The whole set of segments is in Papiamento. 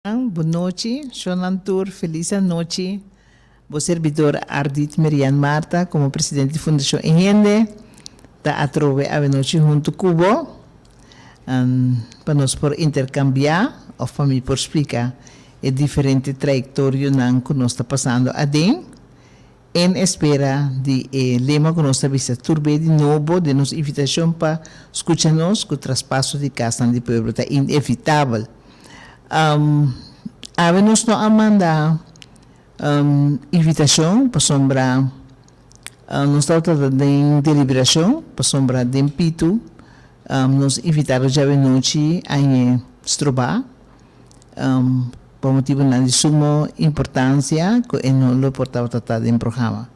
Bon nochi, shonnan tur, felis anochi. Bo serbidor Ardit Merian Martha komo presidente di Fundashon E Hende ta atrobe awenochi huntu ku bo pa nos por interkambiá òf pa mi por splika e diferente trayektorionan ku nos ta pasando aden. En espera di e lema ku nos ta bisa tur be di nobo den nos invitashon pa skucha nos ku traspaso di kasnan di pueblo ta inevitabel. Awe nos no a manda invitashon pasobra nos tabata ta den deliberashon pasobra den pitu nos invitado djawe nochi a ñe strobá. Pa motibunan di sumo importansia ku e no lo por tabata ta den programa.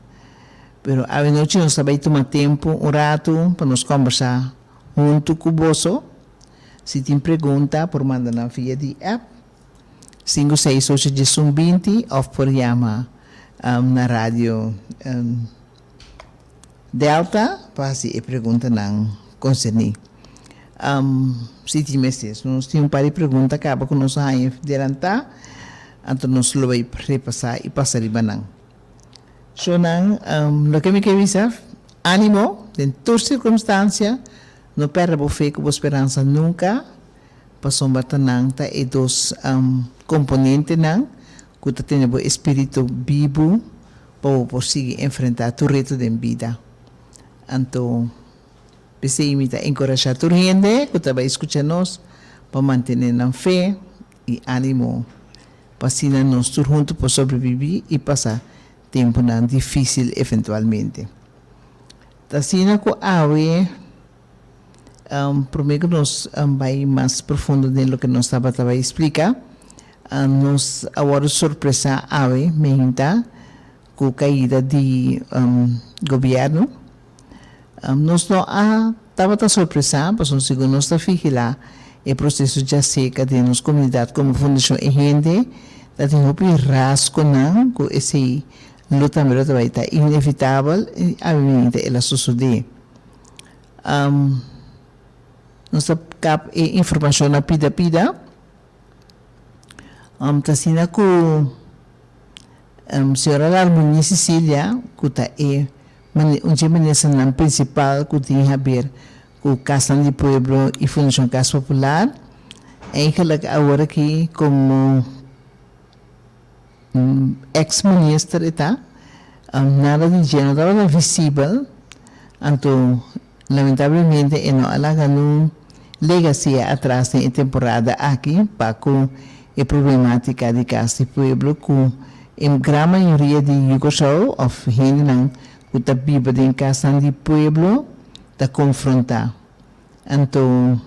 Pero awenochi nos ta bai tuma tempu un ratu pa nos kòmbersá huntu ku boso. Si tin pregunta por manda nan via di app sinku seis ocho diesun binti òf por yama na radio Delta pa hasi e preguntanan konserní. Si tin mester. Nos tin un par di pregunta kaba ku nos a haña delantá, anto nos lo bai repasá i pasa riba nan. Shownan, loke mi ke bisa, ánimo den tur sirkunstansia, no pèrdè bo fe ku bo speransa nunka, pasobra ta nan ta e dos komponentenan ku ta tene bo espíritu bibu. Pa bo por sigui enfrentá tur reto den bida. Anto, p'esei mi ta enkurashá tur hende ku ta bai skucha nos pa mantené nan fe i ánimo, pa asina nos tur huntu por sobrebibí i pasa tempunan difísil eventualmente. Ta asina ku awe, promé ku nos bai mas profundo den loke nos tabata bai splika, Nos a wòrdu sorpresá awe meinta ku kaida di gobièrnu. Nos no a tabata sorpresá pasobra segun nos ta vigilá e proseso djaserka den nos komunidat komo Fundashon E Hende ta tin hopi rasgonan ku esei lo tambe lo ta bai ta inevitabel i awe meinta el a sosodé. Nos ta kap e informashon na pida pida. Ta asina ku señora Larmonie Cecilia ku ta e un dje ministernan prinsipal ku tin haber ku Kasnan di Pueblo i Fundashon Kas Popular, eigenlik awor aki komo Ex minister e ta, nada di dje no tabata visibel, anto lamentablemente e no a laga nun legacia atras den e temporada aki pa cu e problematica di cas di pueblo cu e gran mayoria di yu Kòrsou of hendenan cu ta biba den casnan di pueblo ta confronta. Anto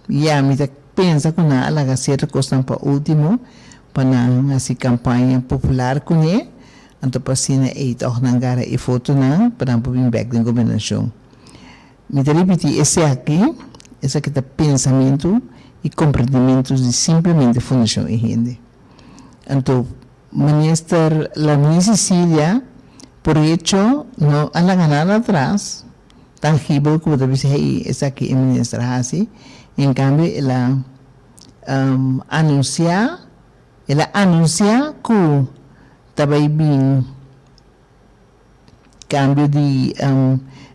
Ya, mi ta pensa ku nan a laga sierto kosnan pa último pa nan hasi kampaña popular kuné, anto pa asina ei tòg nan gara e fotonan pa nan por bin bèk den gobernashon. Mi ta ripití esaki, esaki ta pensamentu i komprendimentu di simplemente Fundashon E Hende. Anto Minister Lamie Cecilia por hecho no a laga nada atras, tangibel ku bo ta bisa hey esaki e minister a hasi, en kambio el a anunsiá el a anunsiá ku ta bai bin kambio di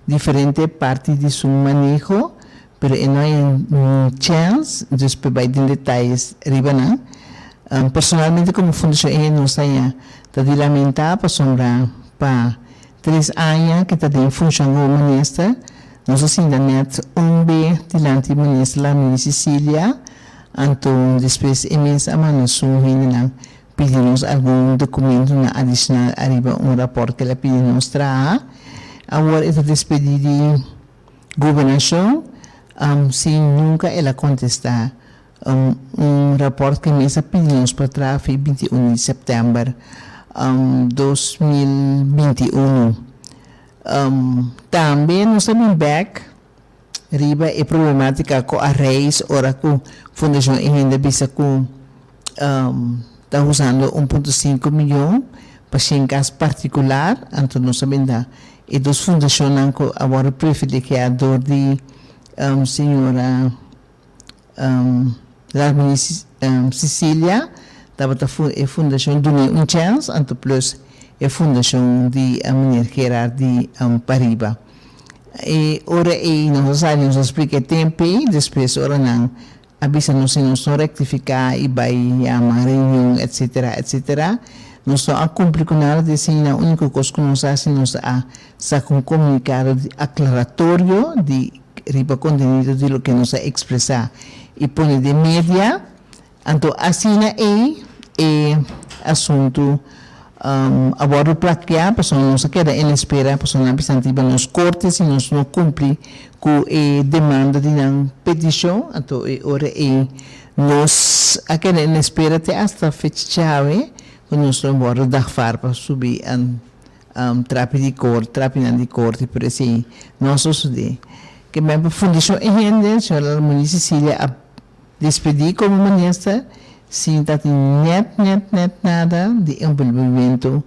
diferente parti di su maneho pero e no haña ni chèns dus pa bai den detayes riba nan. Personalmente komo Fundashon E nos ta haña ta di lamentá pasobra pa Tres aña ke ta den funshon komo minister, nos a sinta nèt un be dilanti minister Lamini Cecilia, anto despues e mes a manda su hendenan pidi nos algun dokumentonan adishonal ariba un rapòrt ke el a pidi nos traha. Awor e ta despedí di gobernashon sin nunka el a kontestá Un raport ku e mes a pidi nos pa traha fe 21 di sèptèmber 2021. Tambe nos ta bin bèk riba e problematika ku a reis ora ku Fundashon E Hende a bisa ku ta usando 1.5 miyon pa shen kas partikular, anto nos a bin da e dos fundashonnan ku a wòrdu privilegiá dor di señora. Larmini Cecilia tabata e fundashon Dun'é un Chèns anto plus e fundashon di meneer Gerard di Pariba. E ora ei nos a sali nos a splika e tempu ei, despues ora nan a bisa nos si nos no rectifica y bay yama reunion etc. Etc. Nos no a cumpli cu nada di esey, unico cos cu nos a haci nos a saca un comunicado di aclaratorio di riba contenido di loke nos a expresa y pone den media. Anto asina ei e asuntu a wòrdu plakiá pasobra nos a keda en espera pasobra nan a bisa nan ta hiba nos korte si nos no kumpli ku e demanda di nan petishon. Anto e ora ei nos a keda en espera te asta fecha djawe ku nos lo wòrdu dagfar pa subi trapi di korte, trapinan di korte, pero esei no a sosodé. Ke men pa Fundashon E Hende, señor Larmonie Cecilia a Despedí komo minister sin ta tin nèt nèt nèt nada di envolvimentu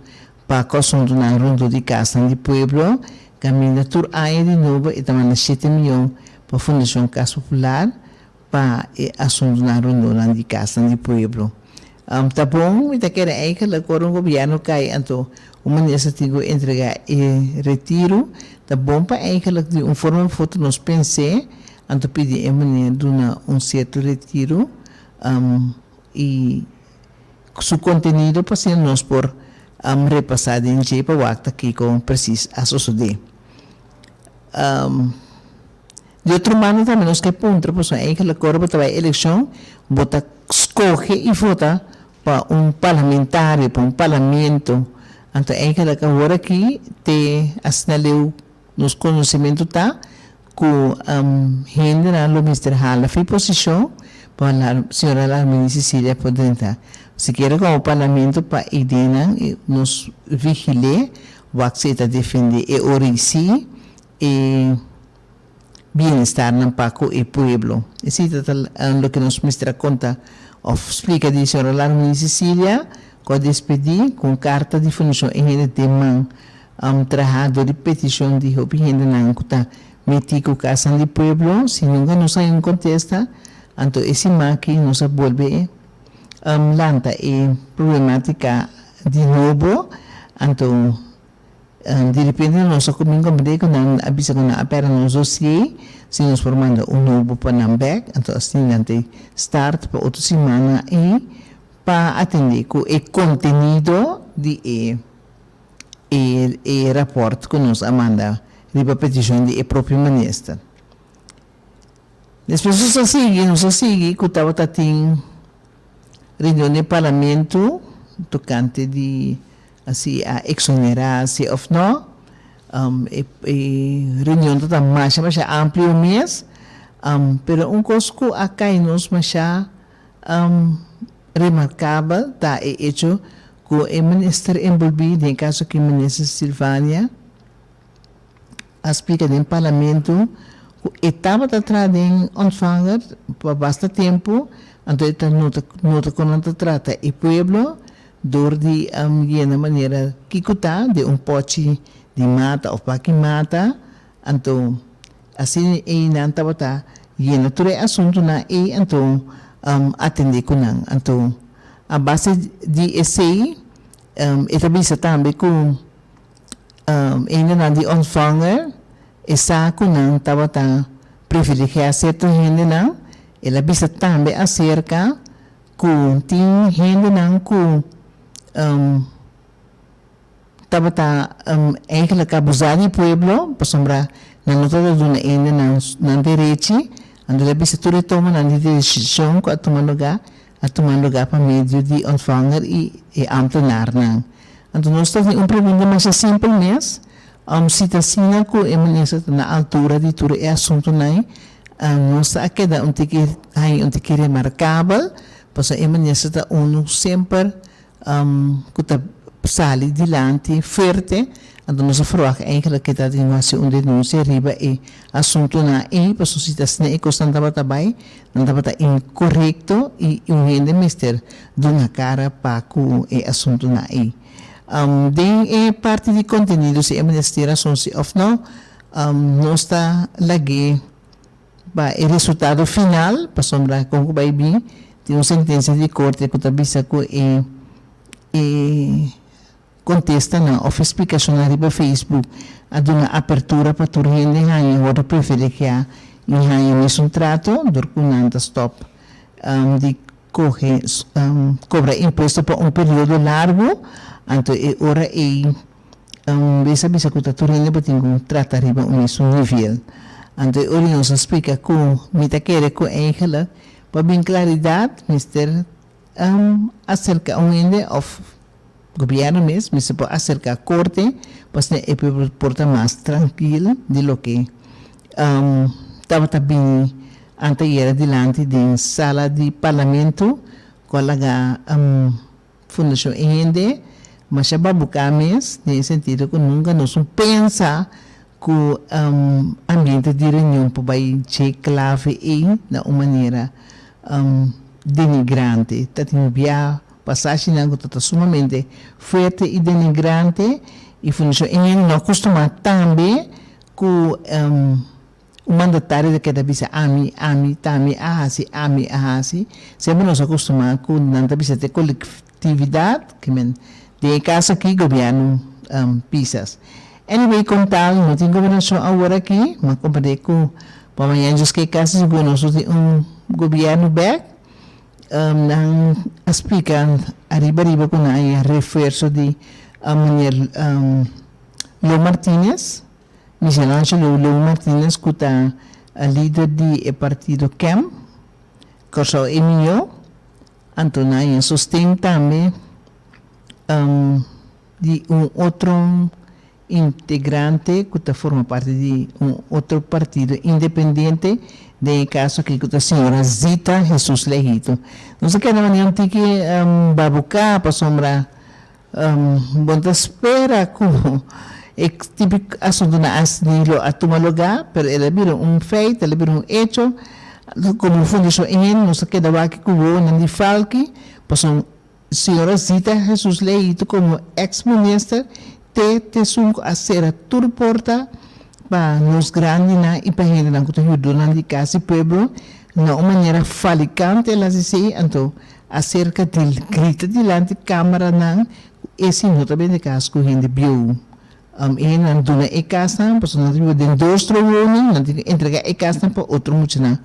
pa ku asuntunan rondó di kasnan di pueblo, kaminda tur aña di nobo e ta manda shete miyon pa Fundashon Kas Popular pa e asuntunan rondónan di kasnan di pueblo. Ta bon, mi ta kere eigenlijk ora un gobièrnu kai anto un minister tin ku entregá e retiru, ta bon pa eigenlijk di un forma of otro nos pens'é Anto pidi e meneer duna un cierto retiro y su contenido pa asina nos por repasa den dje pa wak ta kico precies a sosode. Di otro banda tambe nos ke puntra pasobra eigenlijk ora bo ta bay eleccion bo ta scoge y vota pa un parlamentario, pa un parlamento, anto eigenlijk awor aki te asina leu Nos konosementu ta ku hendenan lo mester hala fi posishon pa señora Larmini Cecilia por drenta. Sikiera komo parlamento pa ideanan nos vigil'é wak si e ta defendé e ora i si e bienestarnan pa ku e pueblo. Esei ta loke nos mester a konta òf splika di señora Larmini Cecilia ku a despedí ku un karta di fundashon e hende den man. Traha dor di peticion di hopi hendenan cu ta meti cu casanan di pueblo, si nunca nos haña un contesta, anto e siman aki nos a bolbe lanta e problematica di nobo, anto di repente nos a cuminsa comprende cu nan a bisa cu nan a perde nos dossier, si nos por manda un nobo pa nan bek, anto asina nan ta start pa otro simannan ei pa atende cu e contenido di e. E e raport ku nos a manda riba petishon di e propio minister. Despues nos a sigui, nos a sigui ku tabata tin reunion den parlamento tokante di si a eksonerá si òf nò. E e reunion tabata masha masha amplio mes, pero un kos ku a kai nos masha Remarkabel ta e echo ku e minister enbolbí den e kaso aki minister Silvania a splika den parlamento ku e tabata traha den Ontvanger pa basta tempu anto e ta nota nota kon nan ta trata e pueblo dor di yena manera kiko ta den un pòchi di mata òf baki mata anto Asina ei nan tabata yena tur e asuntunan ei anto atendé ku nan. Anto a base di esei e ta bisa tambe ku hendenan di Ontvanger e sa ku nan tabata privilegiá sierto hendenan. El a bisa tambe aserka ku tin hendenan ku Tabata eigenlijk abusá di pueblo pasobra nan no tabata duna hende nan nan derechi, anto ta bisa tur e tomanan di desishon ku a tuma lugá a tuma lugá pa medio di ontvanger i e ámtenarnan. Anto nos ta tin un pregunta masha simpel mes, si ta asina ku e minister ta na altura di tur e asuntunan ei, nos ta a keda un tiki haña un tiki remarkabel pasobra e minister ta unu semper ku ta sali dilanti fuerte, anto nos a ferwagt eigenlijk ke ta tin hasi un denunsia riba e asuntunan ei, pasobra si ta asina e kosnan tabata bai, nan tabata inkorekto i un hende mester duna kara pa ku e asuntunan ei. Den e parti di kontenido si e minister tin rason si òf no, nos ta lag'é. pa e resultado final, pasobra kon ku bai bin tin un sentensia di korte ku ta bisa ku e e kontestanan òf e splikashonnan riba Facebook a duna apertura pa tur hende haña wòrdu privilegiá i haña mesun trato dor ku nan ta stòp di kohe kobra impuesto pa un periodo largu, anto e ora ei Un bes a bisa ku ta tur hende bo tin ku trata riba un mesun nivel. Anto e ora nos a splika ku mi ta kere ku eigenlik pa bin klaridat mester aserka un hende òf gobièrnu mes mester por aserka korte pa asina e pueblo por ta mas trankil di loke tabata bini anteayera dilanti den sala di parlamento ku a laga Fundashon e hende masha babuká mes den e sentido ku nunka nos no pensa ku ambiente di reunion por bai dje klave ei na un manera denigrante. Ta tin bia pasashinan ku ta ta sumamente fuerte i denigrante i Fundashon e hende no a kustumá tambe ku Un mandatario ta keda bisa ami, ami, ta mi a hasi, ami a hasi. Semper nos a kustumá ku nan ta bisa te kolektividat, ke men den e kaso aki gobièrnu Pisas. Anyway, kon tal no tin gobernashon awor aki, m'a komprendé ku pa mañana djis ke kasi sigur nos lo tin un gobièrnu bèk. Nan a splika ariba ariba ku nan a haña refuerso di meneer Lo Martinez. Michelangelo Lou Martinez ku ta lider di e partido kem, Kòrsou e mihó, anto nan a sosten tambe di un otro integrante ku ta forma parti di un otro partido independiente, den e kaso aki ku ta señora Zita Jesus Lehito. Nos a keda manera un tiki babuká pasobra Bo ta spera ku e tipo di asuntunan asina lo a tuma lugá, pero el a bira un feit, el a bira un echo. Komo Fundashon EHEN nos a keda wak ku wowonan di Falki, pasobra señora Zita Jesus Leito komo eks minister te t'esun ku a sera tur porta pa nos grandinan i pa hendenan ku ta yudonan di kas di pueblo na un manera falikante el a hasi esei, anto Aserka di grita dilanti kameranan ku e si no ta bende kas ku hende bieu. E hendenan duna e kasnan pasobra nan ta biba den dos trowoning, nan tin ku entrega e kasnan pa otro muchanan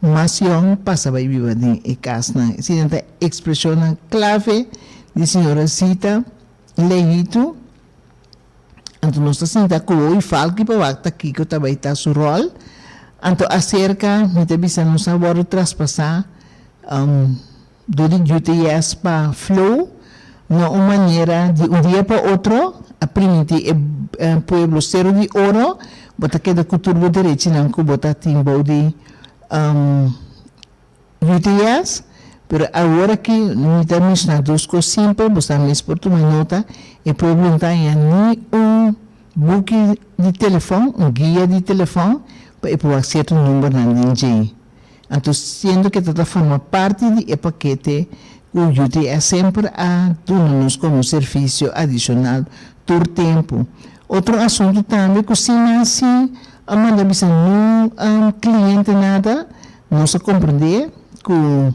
mas yòn pasa bai biba den e kasnan. Esei ta ekspreshonnan klave di señora Zita Lehitu. Anto nos ta sinta ku i falki pa wak ta kiko ta bai ta su ròl. Anto aserka mi ta bisa nos a wòrdu traspasá dor di UTS pa Flow na un manera di un dia pa otro a primintí e pueblo Sero di Oro bo ta keda ku tur bo derechinan ku bo ta tin bou di UTS, pero awor aki mi ta menshoná dos kos simpel, bo sa mes por tuma nota, e pueblo no ta haña ni un buki di telefòn, un guia di telefòn, pa e por wak sierto numbernan den dje. Anto siendo ke ta ta forma parti di e pakete ku UTS semper a duna nos komo servisio adishonal tur tempu. Otro asuntu tambe ku si nan si a manda bisa no kliente nada, Nos a komprendé ku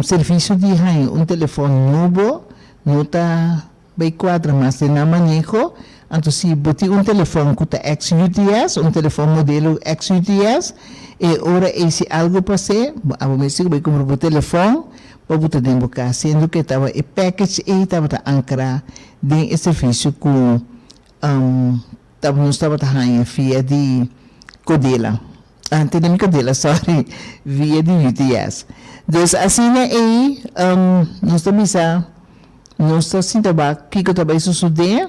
servisio di haña un telefòn nobo no ta bai kuadra mas den nan maneho. Anto si bo tin un telefòn ku ta ex UTS, un telefòn modelo ex UTS, e ora ei si algu pas'é, bo abo mester ku bai kumpra bo telefòn pa bo ta den bo kas, siendo ku e tabata e package ei tabata ankrá den e servisio ku nos tabata haña via di Codela. Antes di mi candela sorry via di UTS. Dus asina ei nos ta bisa nos ta sinta wak kiko ta bai sosode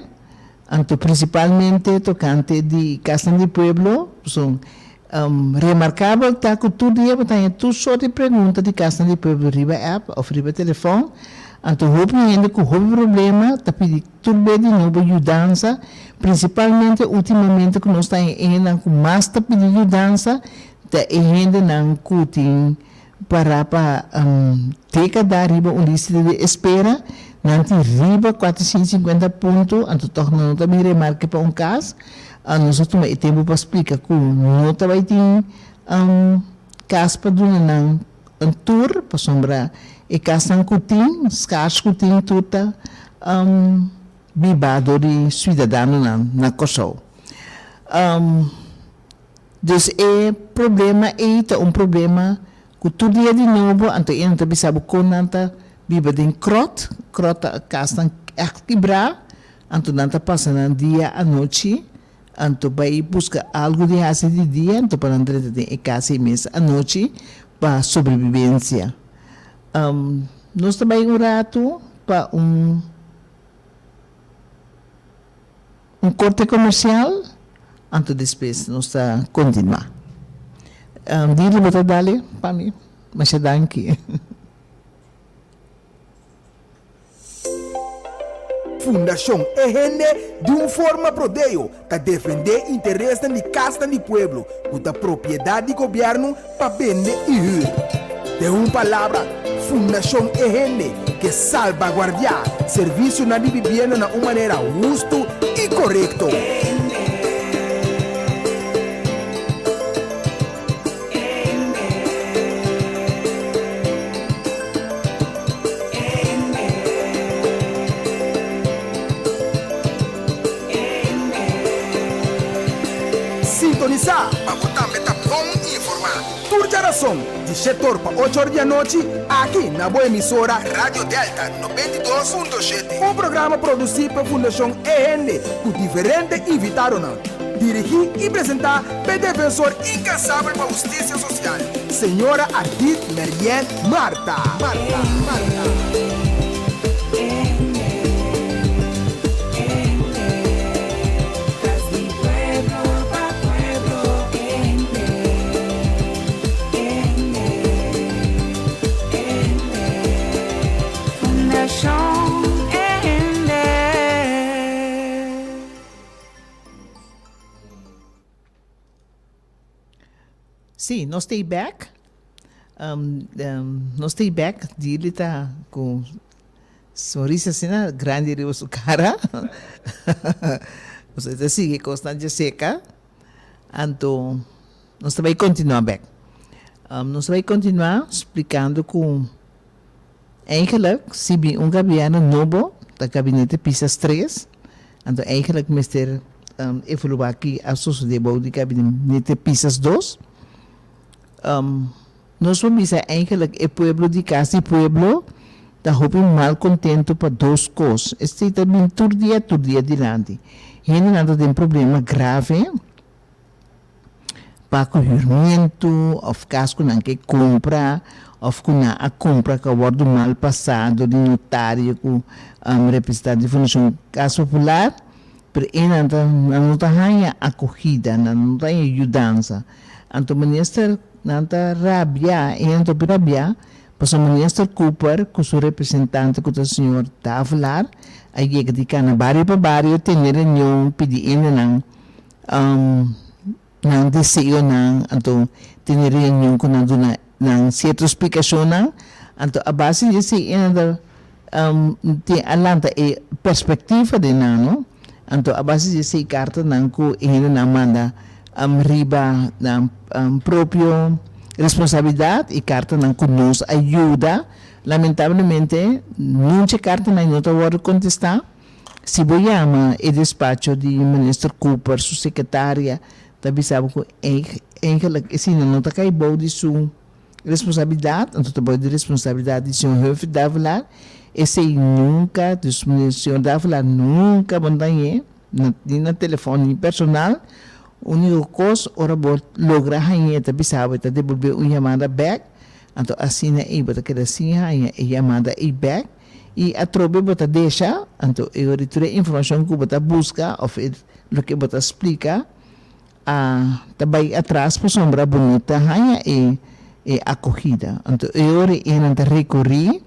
anto principalmente tocante di casnan di pueblo pasobra remarcabel ta cu tur dia bo ta haña tur sort di pregunta di casnan di pueblo riba app of riba telefon anto hopi hende cu hopi problema ta pidi Tur be di nobo yudansa, prinsipalmente ultimamente ku nos ta e hendenan ku mas ta pidi yudansa ta e hendenan ku tin pará pa dékada riba un lista di espera, nan tin riba 450 punto, anto tòg nan no ta bin remarke pa un kas. Nos a tuma e tempu pa splika ku no ta bai tin. Kas pa duna nan un tur pasobra e kasnan ku tin, skars ku tin tur ta bibá dor di suidadanonan na Kòrsou. Dus e problema ei ta un problema ku tur dia di nobo anto e nan ta bisa bo kon nan ta biba den kròt, kròt ta kasnan ègt kibrá anto nan ta pasa nan dia anochi Anto bai buska algu di hasi di dia, anto pa nan drenta den e kas ei mes anochi pa sobrebibensia. Nos ta bai un ratu pa un un korte komersial, anto despues nos ta kontinuá. Diri bo ta dale pa mi? Masha danki. Fundashon E Hende di un forma prodeo ta defendé interesnan di kasnan di pueblo ku ta propiedat di gobièrnu pa bende i hür. Den un palabra, Fundashon E Hende ke salbaguardiá servisionan di bibienda na un manera hustu i korekto. Sintonisá pa bo tambe ta bon informá. Tur djarason di shetor pa ocho or di anochi aki na bo emisora Radio Delta 92.7. Un programa produsí pa Fundashon E Hende ku diferente invitadonan. Dirigí i presentá p'e defensor inkansabel pa hustisia sosial, señora Adit Merien Martha. Martha. Martha. Sí, nos ta ei bek. Nos ta ei bek. Dili ta ku sonrisa asina grandi riba su kara. Nos ta sigui kosnan dje seka. Anto nos ta bai kontinuá bek. Nos ta bai kontinuá splikando ku Eigenlijk si bin un gabierno nobo ta gabinete Pisas tres, anto eigenlijk mester evaluá ki a sosodé bou di gabinete Pisas dos. Nos por bisa eigenlijk e pueblo di Kas di Pueblo ta hopi mal kontento pa dos kos. Esei ta bin tur dia tur dia dilanti. Hendenan ta den problema grave. Pa ku hürmentu òf kas ku nan ke kumpra òf ku nan a kumpra ku a wòrdu mal pasá dor di notario ku representante di Fundashon Kas Popular, pero e nan ta nan no ta haña akogida, nan no ta haña yudansa. Anto minister nan ta rabia, e nan ta hopi rabia pasobra minister Cooper ku su representante ku ta señor Davelaar a yega di kana bario pa bario tene reunion pidi hendenan nan deseonan, anto tene reunion ku nan duna nan sierto splikashonnan, anto a base di esei e nan ta tin a lanta e perspektiva den nan no, anto a base di esei kartanan ku e hendenan manda riba nan propio responsabilidat i kartanan ku nos a yuda, lamentablemente nuncha e kartanan no ta wòrdu kontestá. Si bo yama e despacho di Minister Cooper, su secretaria ta bisa bo cu eigenlijk esina no ta cay bou di su responsabilidad, anto ta bou di responsabilidad di señor Humphrey Davelaar. Esey nunca, dus señor Davelaar nunca bo no ta hañ'é, ni na telefon ni personal. Unico cos ora bo logra hañ'é ta bisa bo e ta debolbe un yamada bek, anto asina ey bo ta keda sin haña e yamada ey bek. I atrobe bo ta desha, anto e ora tur e informashon ku bo ta buska òf e loke bo ta splika a ta bai atras pasobra bo no ta haña e e akogida. Anto e ora e nan ta rekurí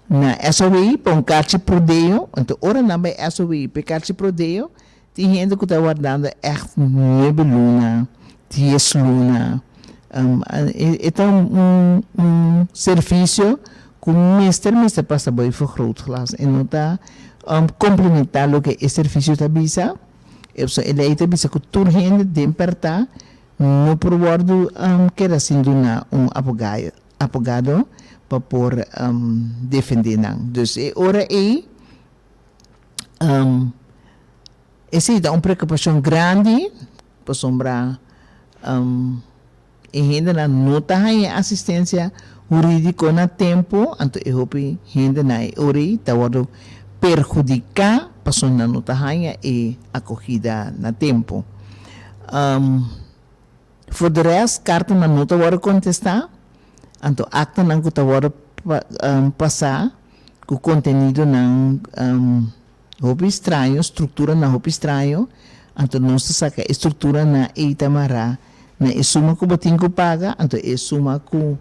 na SOW pa un karchi prodeo, anto ora nan bai SOW pa e karchi prodeo Tin hende ku ta wardando ègt nuebe luna, dies luna. E ta un servisio ku mester mester pasa bo e vergrootglas. E no ta komplementá loke e servisio ta bisa. E lei ta bisa ku tur hende den pèrtá. no por wòrdu keda sin duna un abogado pa por defendé nan. Dus e ora ei esei ta un preokupashon grandi pasobra e hendenan no ta haña asistensia hurídiko na tempu, anto e hopi hendenan e ora ei ta wòrdu perhudiká pasobra nan no ta haña e akogida na tempu. For de rest, kartanan no ta wòrdu kontestá, anto aktanan ku ta wòrdu pasá ku kontenidonan hopi straño, strukturanan hopi straño, anto nos ta saka e strukturanan ei ta mará na e suma ku bo tin ku paga, anto e suma ku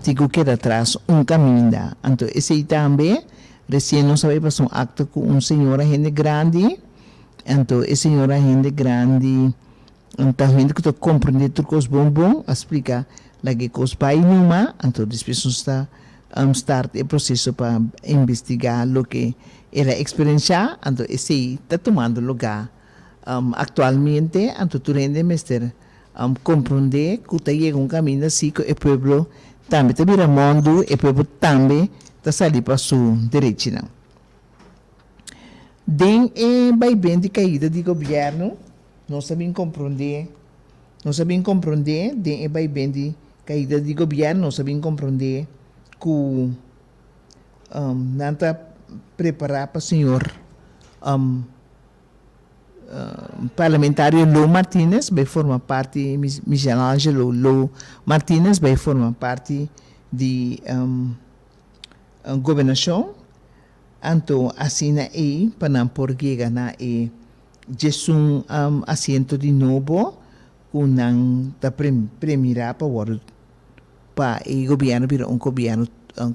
tin ku keda tras un kaminda. Anto esei tambe, resien nos a bai pasa un akto ku un señora hende grandi, anto e señora hende grandi Ta hende ku ta komprendé tur kos bon bon a splika laga e kos bai numa, anto despues nos ta start e proseso pa investigá loke el a eksperenshá, anto esei ta tumando lugá aktualmente, anto tur hende mester komprendé ku ta yega un kaminda si ku e pueblo tambe ta bira mòndu, e pueblo tambe ta sali pa su derechinan. Den e baiben di kaida di gobièrnu nos a bin komprondé, nos a bin komprondé den e baiben di kaida di gobièrnu nos a bin komprondé ku nan ta prepará pa señor parlamentario Lou Martinez bai forma parti, Michelangelo Lou Martinez bai forma parti di gobernashon. Anto asina ei pa nan por yega na e djesun asiento di nobo ku nan ta premirá pa wòrdu pa e gobièrnu bira un gobièrnu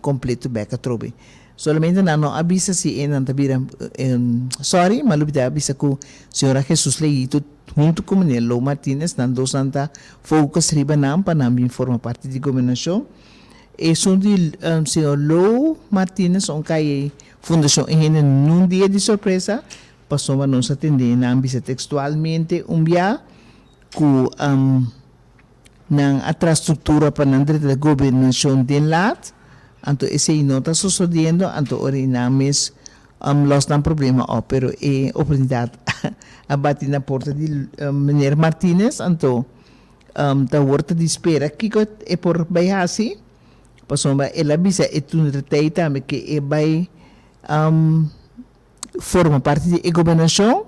kompleto bèk atrobe. Solamente nan no a bisa si e nan ta bira sòri, ma lubidá a bisa ku señora Jesus Leito huntu ku meneer Lou Martinez nan dos nan ta focus riba nan pa nan bin forma parti di gobernashon. Esun di señor Lou Martinez un kai Fundacion e hende nun dia di sorpresa pasobra nos a tende nan bisa textualmente un bia cu nan a traha structura pa nan drenta de gobernacion den laat anto esey no ta sosodiendo anto ora y nan mes los nan problema op pero e oportunidad a bati na porta di meneer Martinez anto Ta awor ta di spera kiko e por bai hasi, pasobra el a bisa e toentertij tambe ke e bai forma parti di e gobernashon,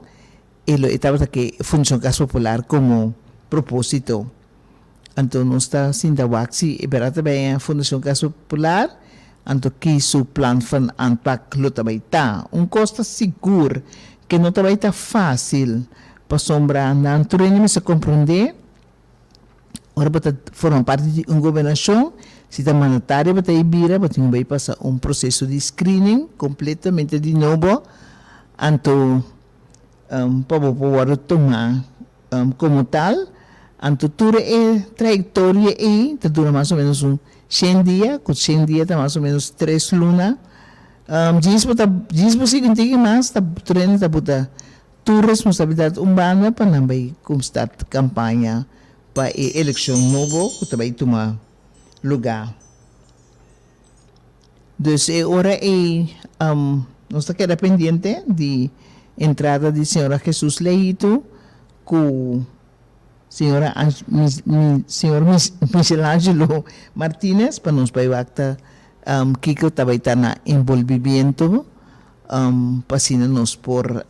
e lo e tabata ke Fundashon Kas Popular komo proposito. Anto nos ta sinta wak si e bèrdat ta bai Fundashon Kas Popular, anto ki su plan van aanpak lo ta bai ta. Un kos ta sigur ke no ta bai ta fásil Pasobra nan tur hende mester komprondé, ora bo ta forma parti di un gobernashon, si ta mandatario bo ta e bira, bo tin ku bai pasa un proseso di screening kompletamente di nobo, anto pa bo por wòrdu tumá komo tal. Anto tur e trayektoria ei ta dura mas o ménos un shen dia, ku shen dia ta mas o ménos tres luna. Djis bo ta djis bo sigui un tiki mas ta tur hende ta buta Tur responsabilidat un banda pa nan bai kumstart kampaña pa e elekshon nobo ku ta bai tuma lugá. Dus e ora ei nos ta keda pendiente di entrada di señora Jesus Leito ku señora señor Michelangelo Martinez pa nos bai wak ta kiko ta bai ta na enbolbimiento pa asina nos por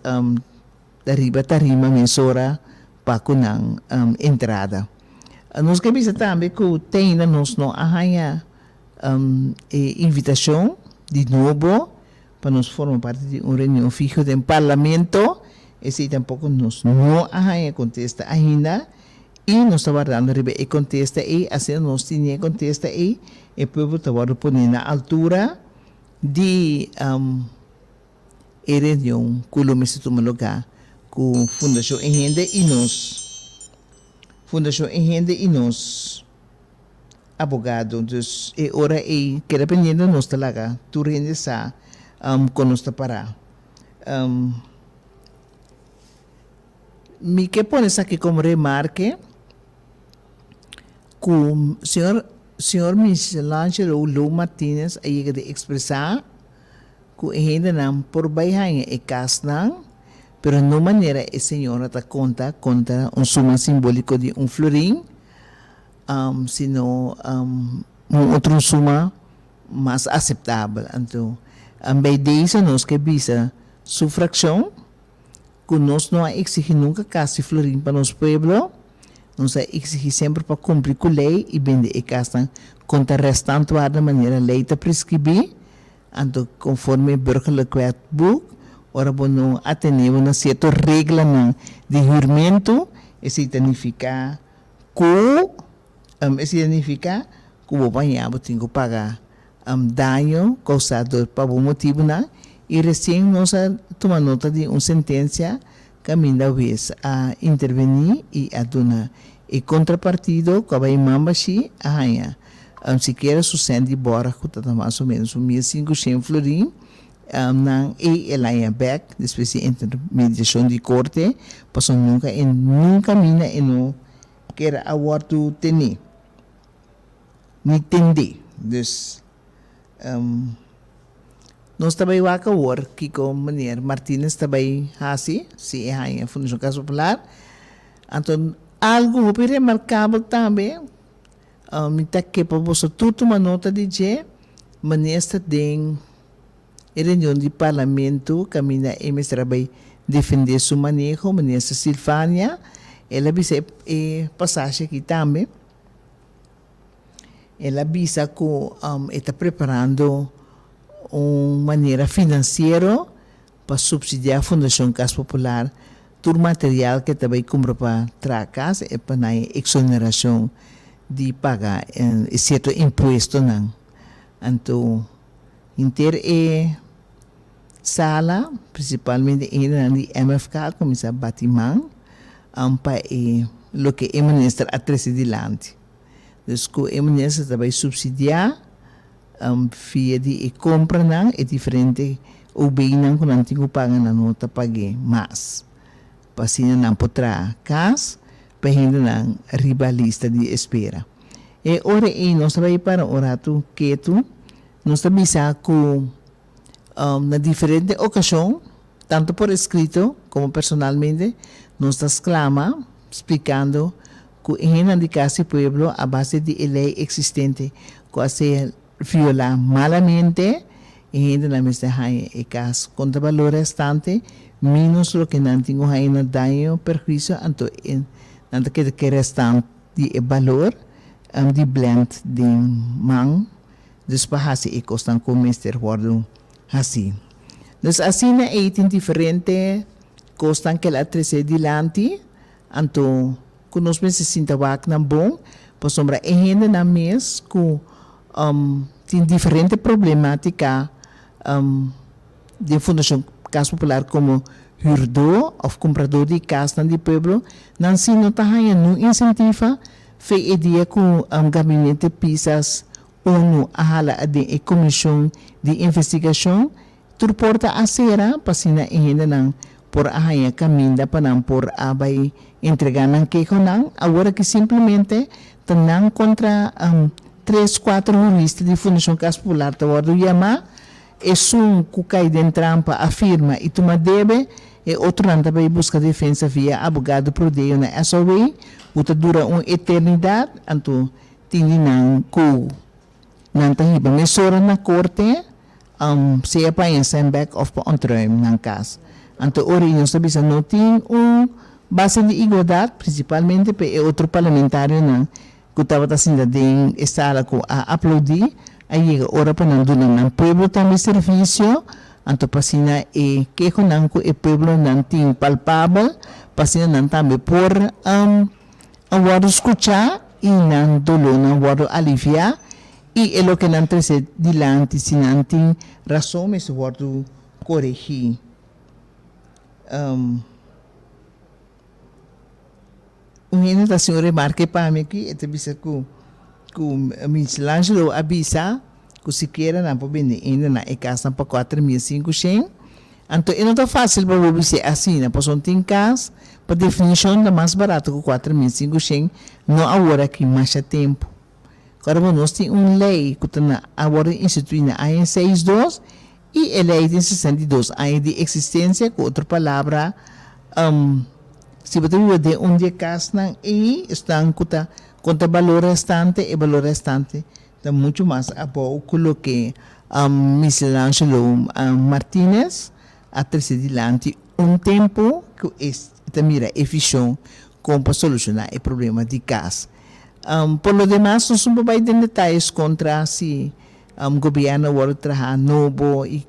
ta riba tarima mesora pa ku nan entrada. Nos ke bisa tambe ku te ainda nos no a haña e invitashon di nobo pa nos forma parti di un reunion fiho den Parlamento, esei tampoko nos no a haña kontesta ainda i nos ta wardando riba e kontesta ei, asina nos tene e kontesta ei e pueblo ta wòrdu pone na altura di e reunion ku lo mester tuma lugá ku Fundashon E Hende i nos Fundashon E Hende i nos abogado. Dus e ora ei keda pendiente nos ta laga tur hende sa kon nos ta pará. Mi ke pone esaki komo remarke. ku señor señor Michelangelo Lou Martinez a yega di ekspresá ku e hendenan por bai haña e kasnan, pero no manera e señora ta konta konta un suma simbóliko di un florin, sino un otro suma mas aseptabel. Anto, bei deze nos ke bisa su frakshon ku nos no a eksigi nunka kas di florin pa nos pueblo, nos a eksigi semper pa kumpli ku lei i bende e kasnan konta restant warda manera lei ta preskribí, anto konforme Burgerlijk Wetboek, ora bo no atene bo na sierto reglanan di hürmentu, esei ta nifiká ku esei ta nifiká ku bo bañá bo tin ku paga daño kousá dor pa bo motibunan i resien nos a tuma nota di un sentensia kaminda wes a intervení i a duna e kontrapartido ku a bai man bashí a haña sikiera su sènt di bòrg ku ta mas o ménos un 1500 florin nan ei el haña bèk despues di intermediashon di korte pasobra nunka e nunka mina e no kier a wòrdu tení. Ni tendé. Dus, nos ta bai wak awor kiko meneer Martinez ta bai hasi si e haña Fundashon Kas Popular. Anto algu hopi remarkabel tambe, mi ta ke pa boso tur tuma nota di dje, meneer sta den e reunion di Parlamento kaminda e mester a bai defendé su maneho, meneer Silvania, el a bisa e pasashi aki tambe. El a bisa ku e ta preparando un manera finansiero pa supsidiá Fundashon Kas Popular tur material ku e ta bai kumpra pa traha kas e pa nan e eksonerashon di paga e sierto impuestonan. Anto henter e sala, prinsipalmente e hendenan di MFK a kuminsá bati man pa e loke e minister a trese dilanti. Dus ku e minister ta bai supsidiá via di e kompranan e diferente OB-nan ku nan tin ku paga nan no ta pag'é mas. Pa asina nan por traha kas pa e hendenan riba lista di espera. E ora ei nos ta bai para un ratu ketu, nos ta bisa ku Na diferente okashon, tantu por eskrito komo personalmente, nos ta sklama splikando ku e hendenan di Kas di Pueblo a base di e lei eksistente ku a ser violá malamente, e hendenan mester haña e kas kontra balor restante mínos loke nan tin ku haña na daño, perhuisio, anto e nan ta keda ku e restant di e balor di blend den man. Dus pa hasi e kosnan ku mester wòrdu hasí. Dus asina ei tin diferente kosnan ku el a trese dilanti, anto ku nos mester sinta wak nan bon, pasobra e hendenan mes ku tin diferente problemátika den Fundashon Kas Popular komo hürdó òf kumpradó di kasnan di pueblo, nan si no ta haña niun insentiva Fe e dia ku Gabinete Pisas unu a hala aden e komishon di investigashon, tur porta a sera pa asina e hendenan por a haña kaminda pa nan por a bai entregá nan kehonan. Awor aki simplemente ta nan kontra tres kuater hurista di Fundashon Kas Popular ta wòrdu yamá. Esun ku kai den trampa a firma i tuma debe, e otronan ta bai buska defensa via abogado prodeo na SOW, ku ta dura un eternidat, anto tin di nan ku nan ta hiba mesora na korte, sea pa haña sèn bèk òf pa ontruim nan kas. Anto ora i nos ta bisa no tin un base di igualdat, prinsipalmente pa e otro parlamentarionan ku tabata sinta den e sala ku a aplaudí, a yega ora pa nan duna nan pueblo tambe servisio, anto pa asina e kehonan ku e pueblonan tin palpabel, pa asina nan tambe por a wòrdu skuchá i nan dolónan wòrdu aliviá i e loke nan trese dilanti si nan tin rason mester wòrdu koregí. Un hende ta hasi un remarke pa mi aki, e ta bisa ku ku Michelangelo a bisa ku sikiera nan por bende hende na e kasnan pa 4500. Anto e no ta fásil pa bo bis'é asina, pasobra tin kas pa definishon ta mas barato ku 4500, no awor aki masha tempu. Kòrda bo nos tin un lei ku ta na a wòrdu instituí na aña seis dos i e lei tin 62 aña di eksistensia, ku otro palabra si bo ta biba den un di e kasnan ei esnan ku ta konta balor restante e balor restante ta muchu mas abou ku loke Michelangelo Martinez a trese dilanti un tempu ku e ta mira e vishon kon pa solushoná e problema di kas. Por lo demas nos no por bai den detayes kontra si gobièrnu a wòrdu traha nobo i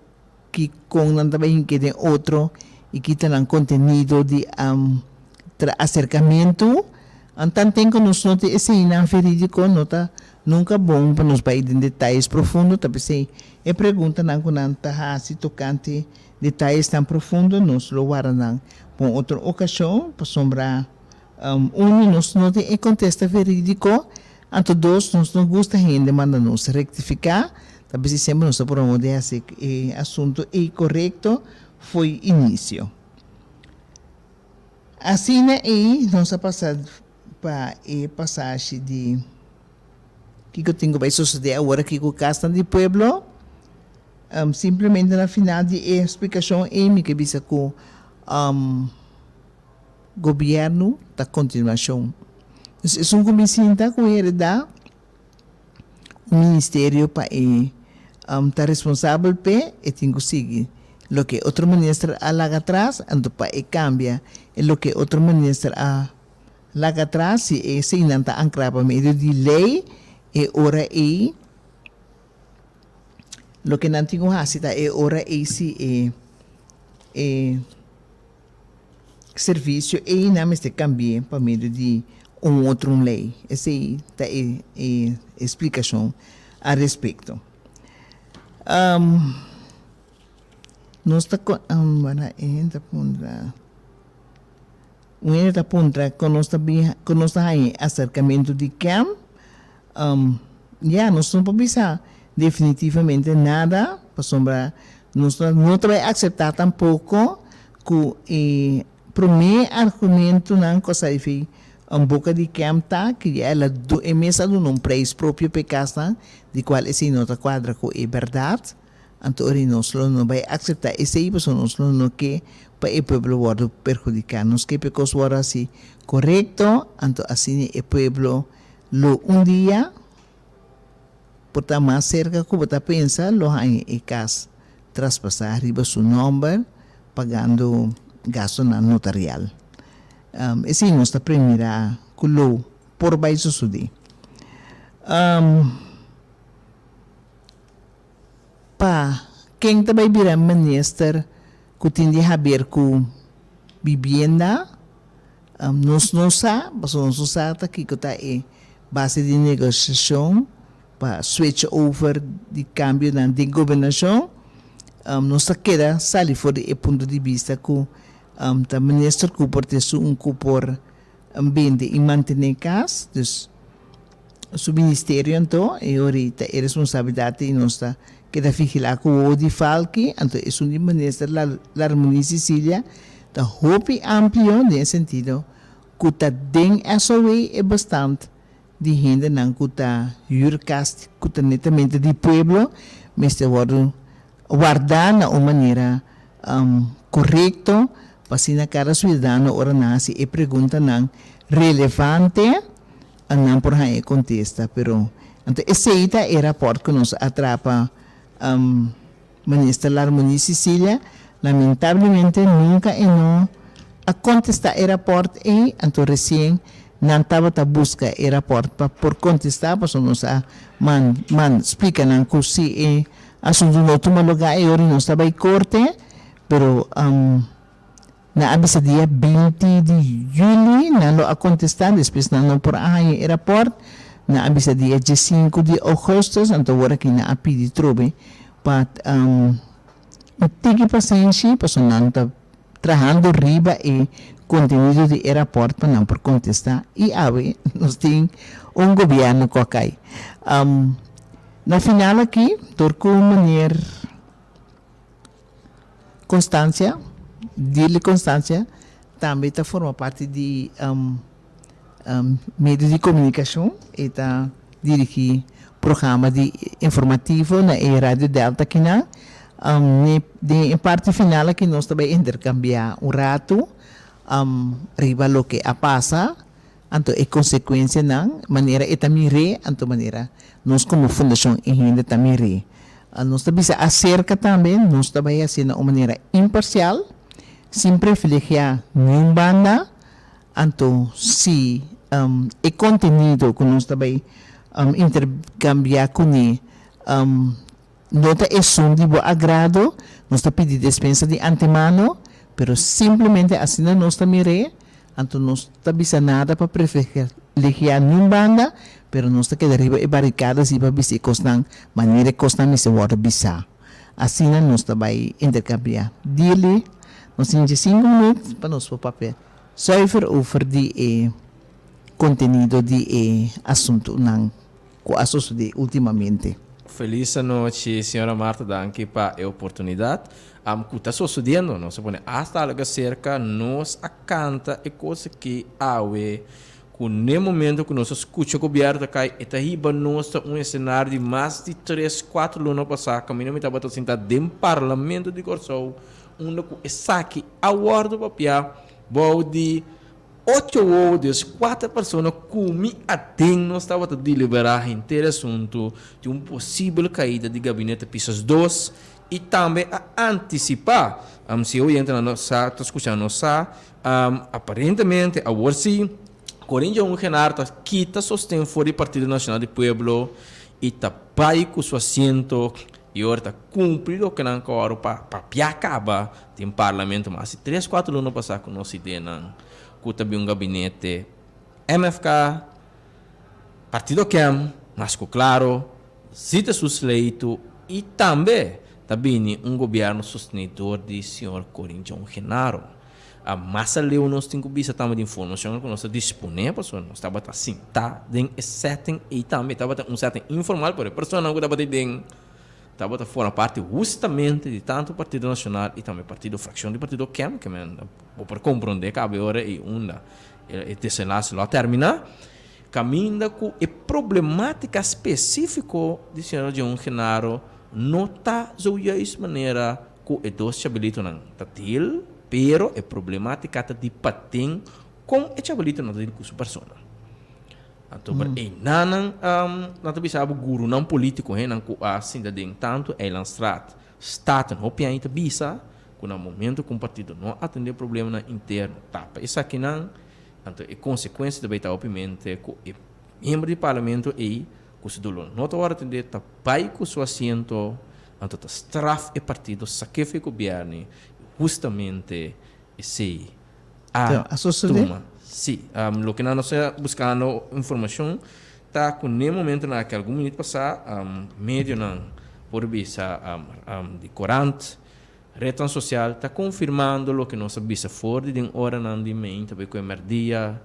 ki kon nan ta bai hinke den otro i ki ta nan kontenido di aserkamentu. Tanten ku nos no tin eseinan verídiko no ta nunka bon pa nos bai den detayes profundo, ta p'esei e preguntanan ku nan ta hasi tokante detayesnan profundo nos lo warda nan pa un otro okashon pasobra Unu, nos no tin e kontesta verídiko, anto dos, nos no gusta hende manda nos rektifiká, ta bisi semper nos ta promo di hasi e asuntu ei korekto fo'i inisio. Asina ei nos a pasa pa e pasashi di kiko tin ku bai sosodé awor aki ku kasnan di pueblo. Simplemente na final di e splikashon ei mi ke bisa ku Gobierno ta continuacion. Dus esun cu mi sinta cu hereda un ministerio pa e ta responsabel p'e, e tin cu sigui loke otro minister a laga atras, anto pa e cambia e loke otro minister a laga atras, si eseinan ta ancra pa medio di ley, e ora ei loke nan tin cu haci ta e ora ei si e e. Servisio ei nan mester kambi'é pa medio di un otro un lei. Esei ta e e splikashon al respekto. Nos ta wara e hende ta puntra, un hende ta puntra kon nos ta bin kon nos ta haña e aserkamentu di Kem. Ya, nos no por bisa definitivamente nada pasobra nos no ta bai akseptá tampoko ku e promé argumentunan ku a sali fi boka di Kemp ta ku ya el a e mes a duna un preis propio pa e kasnan di kual esei no ta kuadra ku e bèrdat. Anto ora nos lo no bai akseptá esei pasobra nos lo no ke pa e pueblo wòrdu perhudiká. Nos ke pa e kos wòrdu hasi korekto, anto asina e pueblo Lo un dia por ta mas serka ku bo ta pensa lo haña e kas traspasá riba su nòmber pagando gastunan notarial. Esei nos ta premirá ku lo por bai sosodé. Pa ken ta bai bira minister ku tin di haber ku bibienda? Nos no sa, pasobra nos no sa ta kiko ta e base di negosiashon pa switch over di kambionan den gobernashon. Nos ta keda sali for di e punto di bista ku ta minister ku por ta esun ku por bende i mantené kas, dus su ministerio anto e ora ei ta e responsabilidat i nos ta keda vigilá ku wowo di falki, anto esun di minister Larmonie Cecilia ta hopi amplio den e sentido ku ta den SOA e bestand di hendenan ku ta hür kas ku ta netamente di pueblo mester wòrdu wardá na un manera korekto pa asina kada suidadano ora nan hasi e preguntanan relevante nan por haña e kontesta. Pero anto esei ta e rapòrt ku nos a traha pa Minister Larmonie Cecilia. Lamentablemente nunka e no a kontestá e rapòrt ei, anto resien nan tabata buska e rapòrt pa por kontestá pasobra nos a man splika nan ku si e Asuntu no tuma lugá e ora nos ta bai korte, pero nan a bisa dia 20 di juli nan lo a kontestá, despues nan no por a haña e rapòrt, nan a bisa dia 15 di ougùstùs, anto wor aki nan a pidi trobe pa un tiki pasenshi pasobra nan ta trahando riba e kontenido di e rapòrt pa nan por kontestá i awe nos tin un gobièrnu ku a kai. Na final aki, dor ku meneer. Constancia, Dirley Constancia tambe ta forma parti di medio di komunikashon, e ta dirigí programa di informativo na e Radio Delta akinan. Den e parti final aki nos ta bai interkambiá un ratu riba loke a pasa, anto e konsekuensianan, manera e ta mir'é, anto manera nos komo Fundashon e hende ta mir'é. Nos ta bisa aserka tambe, nos ta bai hasié na un manera imparsial, sin privilegiá niun banda. Anto si e kontenido ku nos ta bai interkambiá kuné no ta esun di bo agrado, nos ta pidi despensa di antemano, pero simplemente asina nos ta mir'é, anto nos ta bisa nada pa privilegiá niun banda, pero nos ta keda riba e barikada si pa bisa e kosnan manera e kosnan mester wòrdu bisá. Asina nos ta bai interkambiá. Dili, nos tin diesinku minüt pa nos por papia zuiver over di e kontenido di e asuntunan ku a sosodé ultimamente. Felis anochi, señora Marta, danki pa e oportunidat. Am ku ta sosodiendo, nos a pone asta algu aserka, nos a kanta e kos aki awe Ku n'e momento ku nos a skucha gobièrnu ta kai, e ta hiba nos ta un esenario di mas di tres, kuater luna pasá kaminda mi tabata sintá den Parlamento di Kòrsou unda ku esaki a wòrdu papiá bou di ocho wowo des kuater persona ku mi aden nos tabata deliberá henter e asuntu di un posibel kaida di gabinete Pisas dos i tambe a antisipá, si e oyentenan no sa ta skucha no sa. Aparentemente awor si Corinne Jongenaar ta kita sosten for di Partido Nacional di Pueblo y ta bay cu su asiento y ora ta cumpli loke nan coro pa papia caba den Parlamento mas di tres cuatro luna pasa cu nos ideanan cu ta bin un gabinete MFK, Partido Kem, mas cu claro Zita su sleitu y tambe ta bini un gobierno sosteni door di señor Corin John Genaro. A mas aleu nos tin cu bisa tambe di informacion cu nos ta dispone pasobra nos tabata sinta den e setting ey tambe. Tabata un setting informal pero e personanan cu tabata den tabata forma parti hustamente di tanto Partido Nacional y tambe partido fraccion di partido Kem ke men bo por compronde caba e ora ey unda e desenlace lo a termina. Kaminda ku e problematika spesífiko di señor John Genaro no ta zojuist manera ku e dos chabelitonan ta deal, pero e problematika ta di paten kon e chabelitonan ta deal ku su persona. Anto por einanan nan ta bisa bo gurunan politiko hennan ku a sinta den tantu Eilandstraat, Staten hopi aña ta bisa ku na momento ku un partido no atende problemanan interno tapa esakinan, Anto e konsekuensia ta bai ta opimente ku e miembro di parlamento ei ku su doló no ta wòrdu atendé ta bai ku su asiento anto ta straf e partido sak'é for e gobièrnu i hustamente esei a tuma. Sí, loke nan nos ta buskando informashon ta ku n'e momentonan aki algun minüt pasá medionan por bisa di korant Retnan sosial ta konfirmando loke nos a bisa for di den oranan di meinta bai ku e mèrdia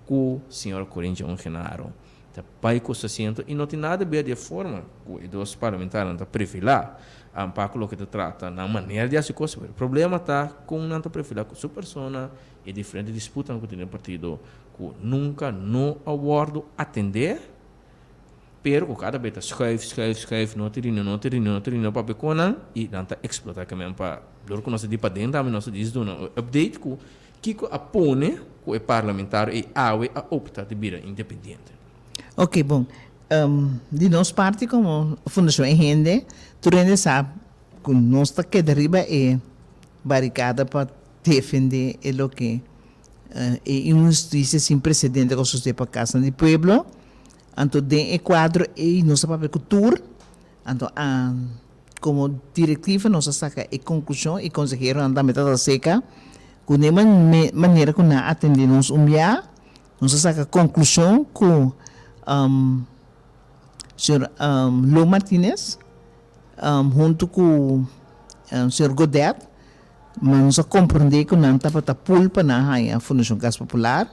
ku señor Corinthia Ongenaro ta bai ku su asiento i no tin nada ber di e forma ku e dos parlamentarionan ta prefilá pa ku loke ta trata nan manera di hasi kos. Pero e problema ta kon nan ta prefilá ku su persona i e diferente disputanan ku tin den partido ku nunka no a wòrdu atendé. Pero ku kada bes ta schuif, schuif, schuif, no ta rini, no ta rini, no ta rini, papia ku nan i nan ta eksplotá ke men pa dor ku nos a di paden tambe nos a disi duna un update ku kiko a pone ku e parlamentario ei awe a opta di bira independiente. Ok bon, di nos parti komo Fundashon E Hende tur hende sa ku nos ta keda riba e barikada pa defende e loke e inhustisia sin presedente ku a sosode pa Kasnan di Pueblo. Anto den e kuadro ei nos a papia ku tur, anto a komo direktiva nos a saka e konklushon i konseheronan tambe tabata seka ku den e manera ku nan a atendé nos un bia nos a saka konklushon ku señor Lo Martinez huntu ku señor Godet Ma nos a komprondé ku nan tabata pul pa nan haña Fundashon Kas Popular,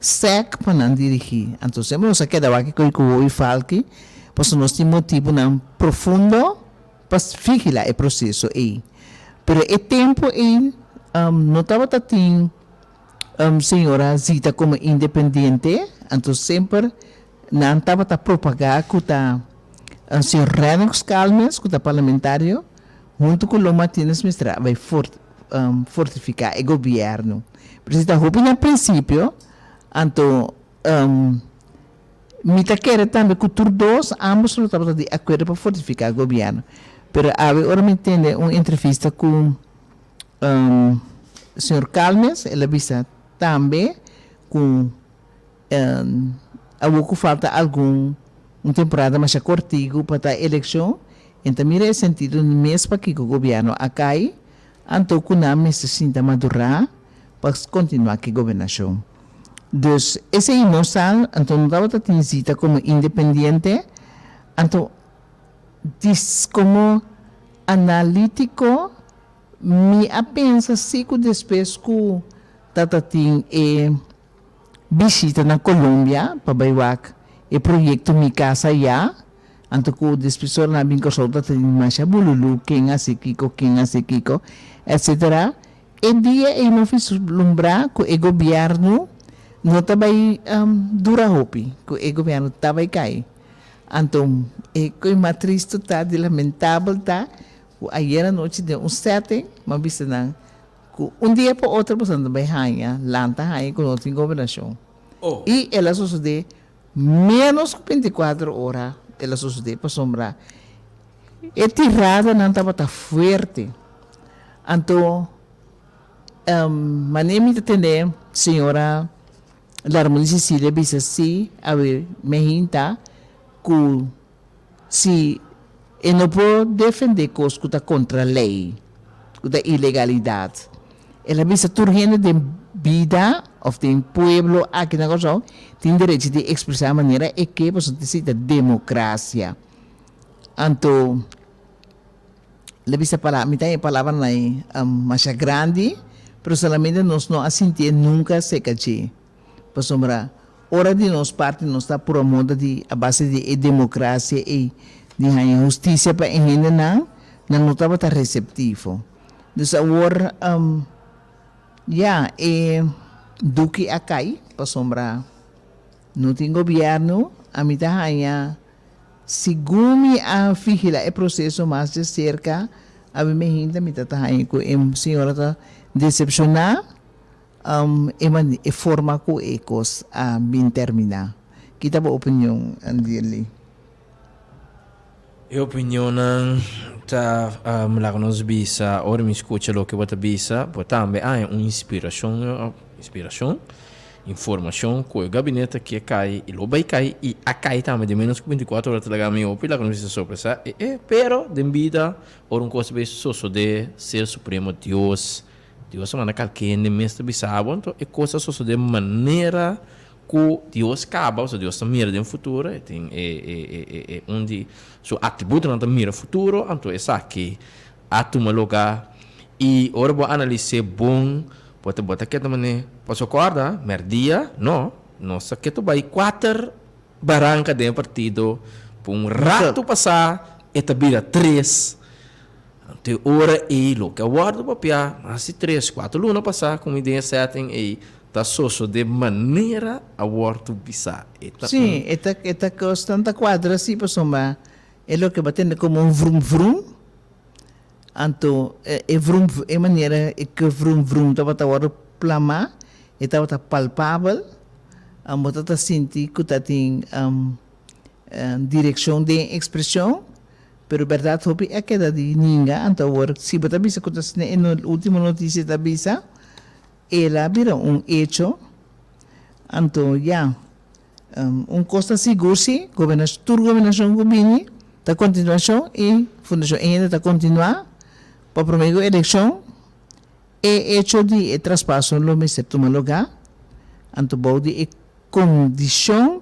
sèk pa nan dirigí. Anto semper nos a keda wak koe ku Wowi Falki, pasobra nos tin motibunan profundo pa vigilá e proseso ei. Pero e tempu ei no tabata tin señora Zita komo independiente, anto semper nan tabata propagá ku ta señor Rennox Calmes ku ta parlamentario huntu ku Lo Martinez mester a bai fortifiká e gobièrnu. Pero si ta hopi na prinsipio, anto Mi ta kere tambe ku tur dos, ambos lo tabata di akuerdo pa fortifiká gobièrnu. Pero awe ora mi tende un entrevista ku señor Calmes, el a bisa tambe ku awor ku falta algun un temporada masha kortiku pa ta elekshon, e ta mira e sentido mes pakiko gobièrnu a kai, anto ku nan mester sinta madurá pa kontinuá ku e gobernashon. Dus esei no sa, anto no tabata tin zita komo independiente, anto dis komo analítiko mi a pensa si ku despues ku tata tin e bishita na Colombia pa bai wak e proyekto Mi Casa Ya, anto ku despues ora nan a bin Kòrsou tata tin masha bululu ken hasi kiko, ken hasi kiko, etcetera. E dia ei no vislumbrá ku e gobièrnu no ta bai dura hopi, ku e gobièrnu ta bai kai. Anto e koi mas tristu ta di lamentabel ta ku ayer anochi den un setting mi a bisa nan ku un dia pa otro boso ta bai haña lanta haña ku no tin gobernashon. I el a sosodé ménos ku bintikuater ora el a sosodé pasobra e tiradanan tabata fuerte. Anto manera mi ta tende señora Larmony Cecilia bisa si awe me hinta ku si e no por defende kos ku ta kontra lei, ku ta ilegalidat. El a bisa tur hende den bida òf den pueblo aki na Kòrsou tin derecho di ekspresá manera e ke pasobra ta esei ta demokrasia. Anto. El a bisa palabra, mi ta e palabranan ei masha grandi, pero solamente nos no a sintié nunka seka dje. Pasobra ora di nos parti nos ta pura moda di a base di e demokrasia ei di haña hustisia pa e hendenan, nan no tabata reseptivo. Dus awor ya e duki a kai pasobra no tin gobièrnu, ami ta haña. Segun mi a vigila e proseso mas dje serka, abi mi hinta mi ta ta haña ku e señora ta desepshoná e e forma ku e kos a bin terminá. Ki ta bo opinion, Andirley? E opinionnan ta laga nos bisa, ora mi skucha loke bo ta bisa, bo tambe haña un inspirashon, inspirashon? Informashon ku e gabinete ke kai i lo bai kai i a kai tambe den menos ku bintikuater ora ta laga mi hopi laga nos bisa sorpresa e e pero den bida ora un kos ta bai sosode ser supremo Dios Dios a manda kalke hende mes ta bisa bo anto e kos a sosode manera ku Dios kaba pasobra Dios ta mira den futuro e tin e e e e un di su atributonan ta mira futuro anto esaki a tuma lugar y ora bo analis'é bon bo ta bo ta keda manera pasobra corda merdia no nos a keto bay cuater baranca den e partido pa un rato pasa e ta bira tres anto e ora ey loke a wordo papia mas di tres cuater luna pasa cu mi den e setting ey ta sosode manera a wordo bisa e ta un. Sí e ta e ta cosnan ta cuadra si pasobra e loke bo a tende como un vrum vrum. Anto e vrum e manera e ke vrum vrum tabata wòrdu plamá, e tabata palpabel, bo ta ta sinti ku ta tin direkshon den ekspreshon, pero bèrdat hopi a keda di ninga, anto awor si bo ta bisa ku ta asina e ultimo notisia ta bisa, el a bira un echo, anto ya. Un kos ta sigur si, tur gobernashon ku bini ta kontinuashon i Fundashon Ehenda ta kontinuá pa promé ku elekshon e echo di e traspaso lo mester tuma lugá, anto bou di e kondishon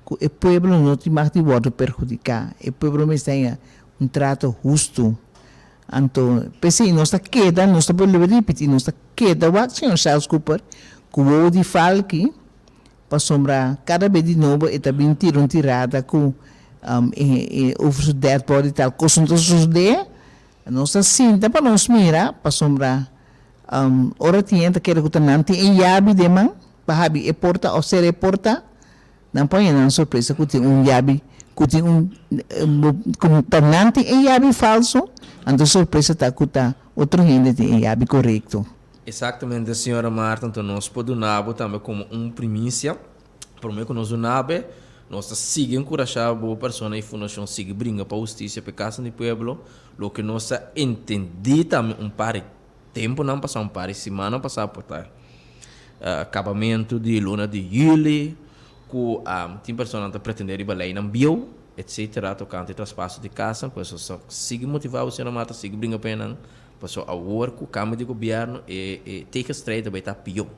ku e pueblo no tin mag di wòrdu perhudiká, e pueblo mester haña un trato hustu. Anto p'esei nos ta keda, nos ta bolbe ripití, nos ta keda wak señor Charles Cooper ku wowo di falki. Pasobra kada be di nobo e ta bin tira un tirada ku e over su dead body tal kos no ta sosodé. Nos ta sinta pa nos mira, pasobra ora tin hende ta kere ku ta nan tin e yabi den man pa habi e porta òf sera e porta, nan por haña nan sorpresa ku tin un yabi ku tin un ku ta nan tin e yabi falso, anto sorpresa ta ku ta otro hende tin e yabi korekto. Exactamente señora Marta, anto nos por duna bo tambe como un primicia, prome cu nos duna bo, nos ta sigui encurasha bo persona y fundacion sigui bringa pa husticia pa e casanan di pueblo, loke nos a entendi tambe un par di temponan pasa, un par di simannan pasa por ta cabamento di luna di juli cu tin personanan ta pretende riba leynan bieu etcetera tocante traspaso di casa, pues nos ta sigui motiva bo señora Marta, sigui bringa pa enan. Pasobra awor ku kambio di gobièrnu e e tegenstrijd ta bai ta pió.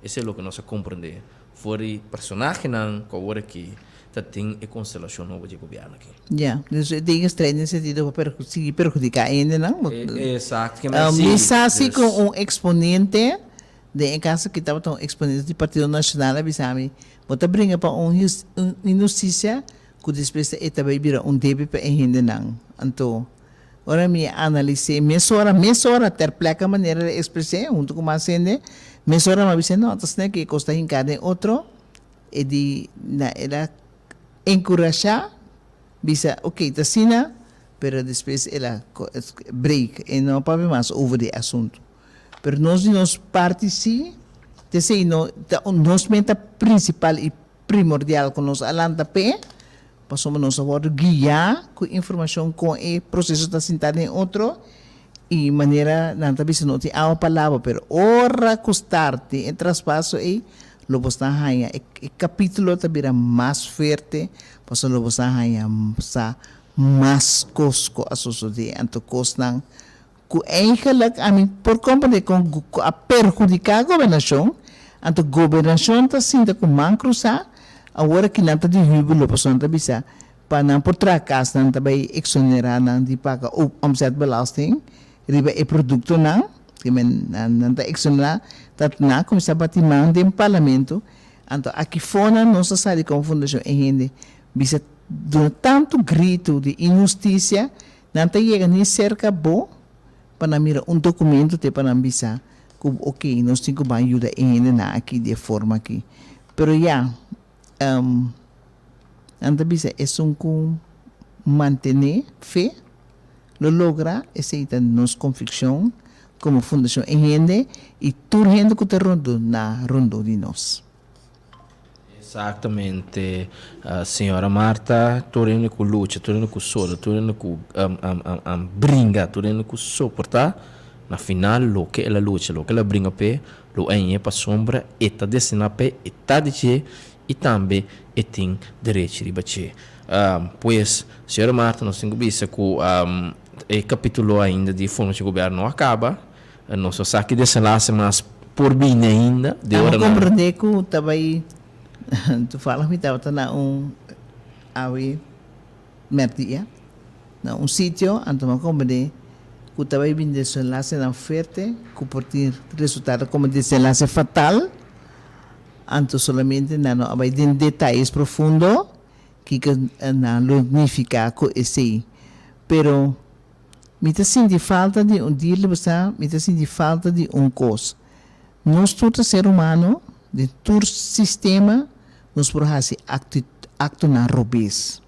Esei loke nos a komprendé for di personahenan ku awor aki ta den e konstelashon nobo di e gobièrnu aki. Ya, dus e tegenstrijd den sentido pa sigui perhudiká hendenan. Exacto, ke men sigui. Mi sa si ku un eksponente, den e kaso aki tabata un eksponente di Partido Nashonal a bisa mi, bo ta bringa pa un inhustisia ku despues e ta bai bira un debe pa e hendenan. Anto Ora mi a analis'é mesora, mesora, ter plekke manera di ekspres'é huntu ku mas hende, mesora mi a bis'é, no, ta asina ku e kos ta hinká den otro. E di, na, el a enkurashá, bisa, oke, ta asina, pero despues el a break, e no a papia mas over di e asuntu. Pero nos di nos parti sí, ta esei no ta nos meta prinsipal i primordial ku nos a lanta p'e, Pasobra nos a wòrdu guiá ku informashon kon e proseso ta sintá den otro i manera nan ta bisa no tin awa pa laba pero ora ku start den e traspaso ei lo bo sta haña e kapítulo ta bira mas fuerte pasobra lo bo sta haña sa mas kos ku a sosodé anto kosnan ku eigenlijk ami por komprendé kon ku a perhudiká gobernashon, anto gobernashon ta sinta ku man krusá, awor aki nan ta di hubilo pasobra nan ta bisa pa nan por traha kas nan ta bai eksonerá nan di paga omzetbelasting riba e produktonan, ke men nan ta eksonerá, ta nan a kuminsá bati man den parlamento, anto aki fonan nos a sali komo fundashon e hende bisa duna tantu gritu di inhustisia. Nan ta yega ni serka bo pa nan mira un documento te pa nan bisa cu ok nos tin cu ban yuda e hendenan aki di e forma aki. Pero ya, nan ta bisa esun cu mantene fe lo logra, esey ta nos conviccion como Fundacion E Hende y tur hende cu ta rondo na rondo di nos. Exactamente, señora Marta, tur hende cu lucha, tur hende cu soda, tur hende cu bringa, tur hende cu soporta, na final loke el a lucha, loke el a bringa p'e, lo a hañ'e pasobra e ta destina p'e, e ta di dje y tambe e tin derechi riba dje. Pues, señora Marta, nos tin cu bisa cu e capitulo ainda di formacion di gobierno no a caba. Nos a sa ki desenlase mas por bini ainda di Amo ora nan. comprende cu ta bay toevallig mi tabata na un awe merdia na un sitio anto mi a comprende cu ta bay bini desenlasenan fuerte cu por tin resultado como desenlase fatal anto solamente nan no a bay den detayes profundo kiko nan lo nifica cu esey pero Mi ta sinti falta di un dile bo sa, mi ta sinti falta di un kos. Nos tur ta ser humano, den tur sistema nos por hasi aktonan robes.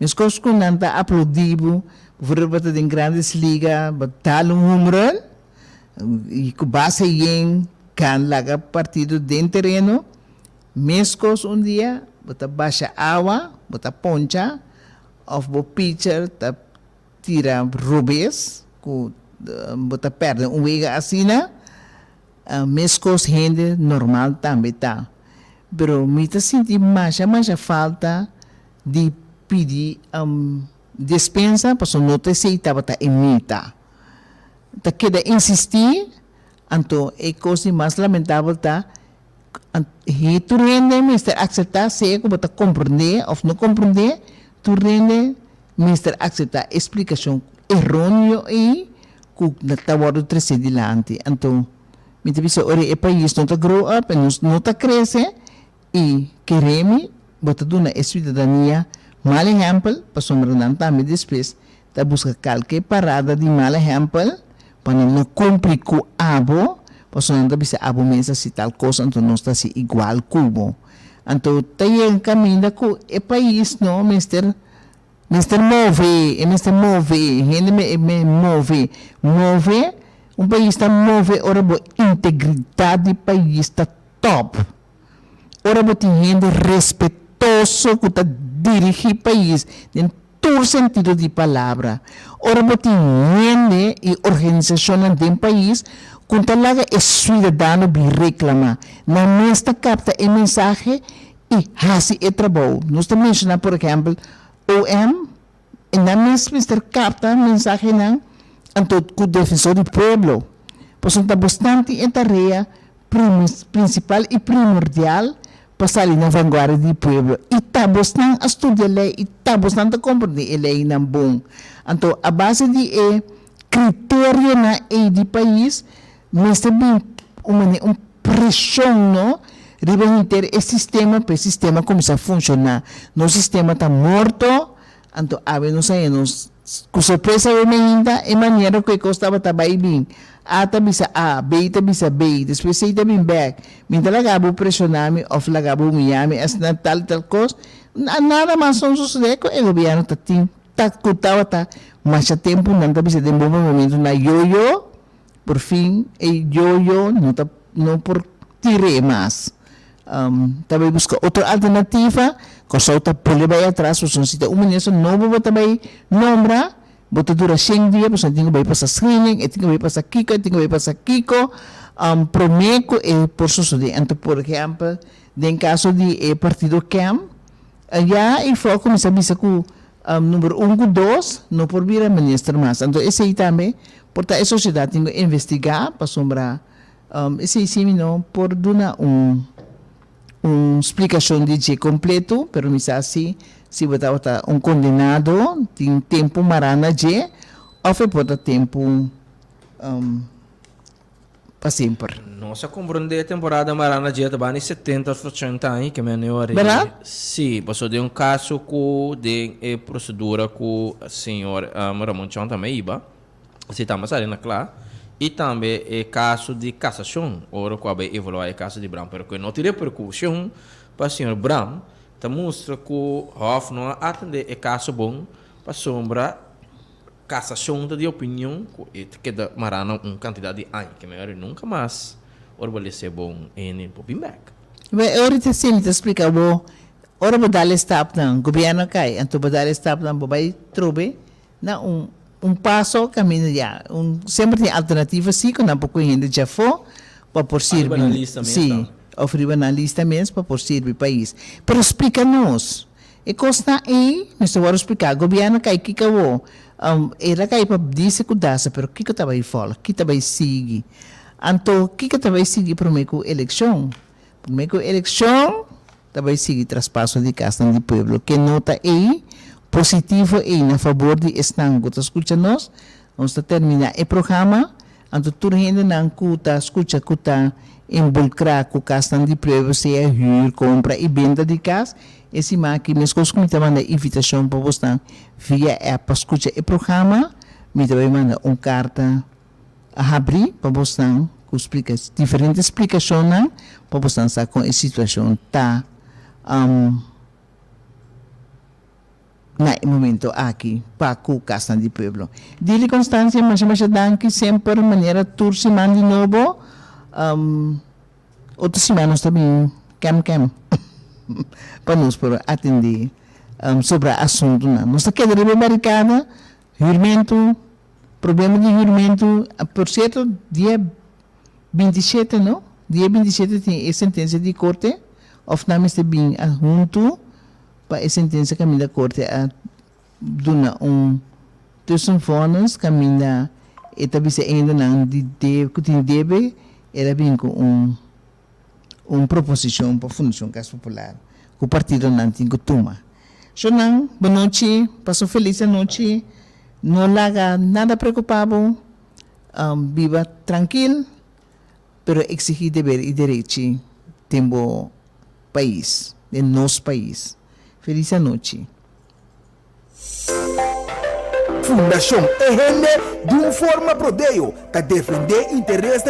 Meskos ku nan ta aplaudí bo, bo ta den Grandes Liga, bo dal un home run i ku base yen kan laga partido den tereno, meskos un dia bo ta basha awa, bo ta poncha òf bo pitcher ta tira robes ku bo ta pèrdè un wega asina, meskos hende normal tambe ta. Pero mi ta sinti masha masha falta di pidi despensa pasobra no ta esei tabata e meta. Ta keda insistí, anto e kos di mas lamentabel ta Tur hende mester akseptá sea ku bo ta komprondé òf no komprondé, tur hende mester akseptá e splikashon eróneo ei ku ta wòrdu tresé dilanti. Anto, mi ta bisa ora e pais no ta grow up, e nos no ta krese i kere mi bo ta duna e siudadania mal ehèmpel pasobra nan tambe despues. Ta buska kalke parada di mal ehèmpel pa nan no kumpli ku abo, pasobra nan ta bisa abo mes a hasi tal kos anto nos ta hasi igual ku bo. Anto ta yega kaminda ku e pais no mester mester move, e mester move, hende me me move, move, un pais ta move ora bo integridat di pais ta tòp. Ora bo tin hende respetoso ku ta dirigí pais den tur sentido di palabra. Ora bo tin hende i organisashonnan den pais ku ta laga e suidadano bin reklamá, nan mes ta kapta e mensahe i hasi e trabou. Nos ta menshoná por ehèmpel OM, e nan mes mester kapta mensahenan anto ku Defensor di Pueblo, pasobra ta bosnan tin e tarea prinsipal i primordial pa sali na vanguardia di pueblo i ta bosnan a studia lei i ta bosnan ta komprendé e leinan bon. Anto a base di e kriterionan ei di pais mester bin un manera un preshon no riba henter e sistema pa e sistema kuminsá funshoná. Nos sistema ta morto anto awe nos haña nos Ku sorpresa awe mainta e manera ku e kos tabata bai bin. A ta bisa A, B ta bisa B, despues C ta bin bèk. Mi ta laga bo preshoná mi òf laga bo humiyá mi asina tal i tal kos. Nada mas no sosodé ku e gobièrnu ta tin ta ku tabata masha tempu nan ta bisa den bon momentu na yoyo, por fin e yoyo no ta no por tir'é mas. Ta bai buska otro alternativa, Kòrsou ta pone bai atras pasobra si ta un minister nobo bo ta bai nombra, bo ta dura shen dia pasobra e tin ku bai pasa screening, e tin ku bai pasa kiko, e tin ku bai pasa kiko, promé ku e por sosodé. Anto por ehèmpel den kaso di e partido KEM, ya e for a kuminsá bisa ku number un ku dos no por bira minister mas. Anto esei tambe por ta e sosiedat tin ku investigá pasobra Esei si mi no por duna un un splikashon di dje kompleto, pero mi sa si si bo tabata un kondenado tin tempu mará na dje òf e por ta tempu pa semper. Nos a komprondé e temporada mará na dje ta bani 70 òf 80 aña ke mi a neo ariba. Bèrdat? Si, pasobra den un kaso ku den e prosedura ku señor Ramon Chong tambe a hiba. Si tambe sali na kla i tambe e kaso di kasashon ora ku a bai evaluá e kaso di Bram pero ku e no tin reperkushon pa señor Bram ta mustra ku hòf no a atendé e kaso bon pasobra kasashon ta di opinion ku e ta keda mará na un kantidat di aña ke mehor nunka mas ora bo lesa e bon hende por bin bèk. Bo e ora ta simi ta splika bo ora bo dal e stapnan gobièrnu a kai anto bo dal e stapnan bo bai trobe Na un un paso kaminda ya un semper tin alternativa si ku nan por kohe hende djafó pa por Ariba sirbi nan lista mes si tambe. òf riba nan lista mes pa por sirbi pais. Pero splika nos e kosnan ei mester wòrdu spliká. Gobièrnu kai kiko awor? El a kai pa dise ku dasa pero kiko ta bai vòlg? Ki ta bai sigui? Anto kiko ta bai sigui promé ku elekshon? Promé ku elekshon Ta bai sigui traspaso di kasnan di pueblo. Ke nota ei positivo ei na fabor di esnan ku ta skucha nos. Nos ta terminá e programa, anto tur hendenan ku ta skucha ku ta involkrá ku kasnan di pueblo, sea hür, kompra i benta di kas, e siman aki meskos ku mi ta manda invitashon pa bosnan via app pa skucha e programa, mi ta bai manda un karta. A habrí pa bosnan ku splika diferente splikashonnan pa bosnan sa kon e situashon ta na e momento aki pa ku Kasnan di Pueblo. Dili Constancia masha masha danki semper manera tur siman di nobo. Otro siman nos ta bin kem kem pa nos por atendé sobra asuntunan. Nos ta keda riba e barikada, hürmentu. Problema di hürmentu, por sierto dia 27 no, dia 27 tin e sentensia di korte òf nan mester bin a huntu pa e sentensia kaminda korte a duna un tussenvonnis kaminda e ta bisa e hendenan di debe ku tin debe el a bin ku un un proposishon pa Fundashon Kas Popular ku partidonan tin ku tuma. Shonnan, bonochi, pasa un felis anochi, no laga nada preokupa bo, biba trankil, pero eksigí deber i derechi den bo pais, den nos pais. Felis anochi. Fundashon E Hende di un forma prodeo ta defendé interesnan.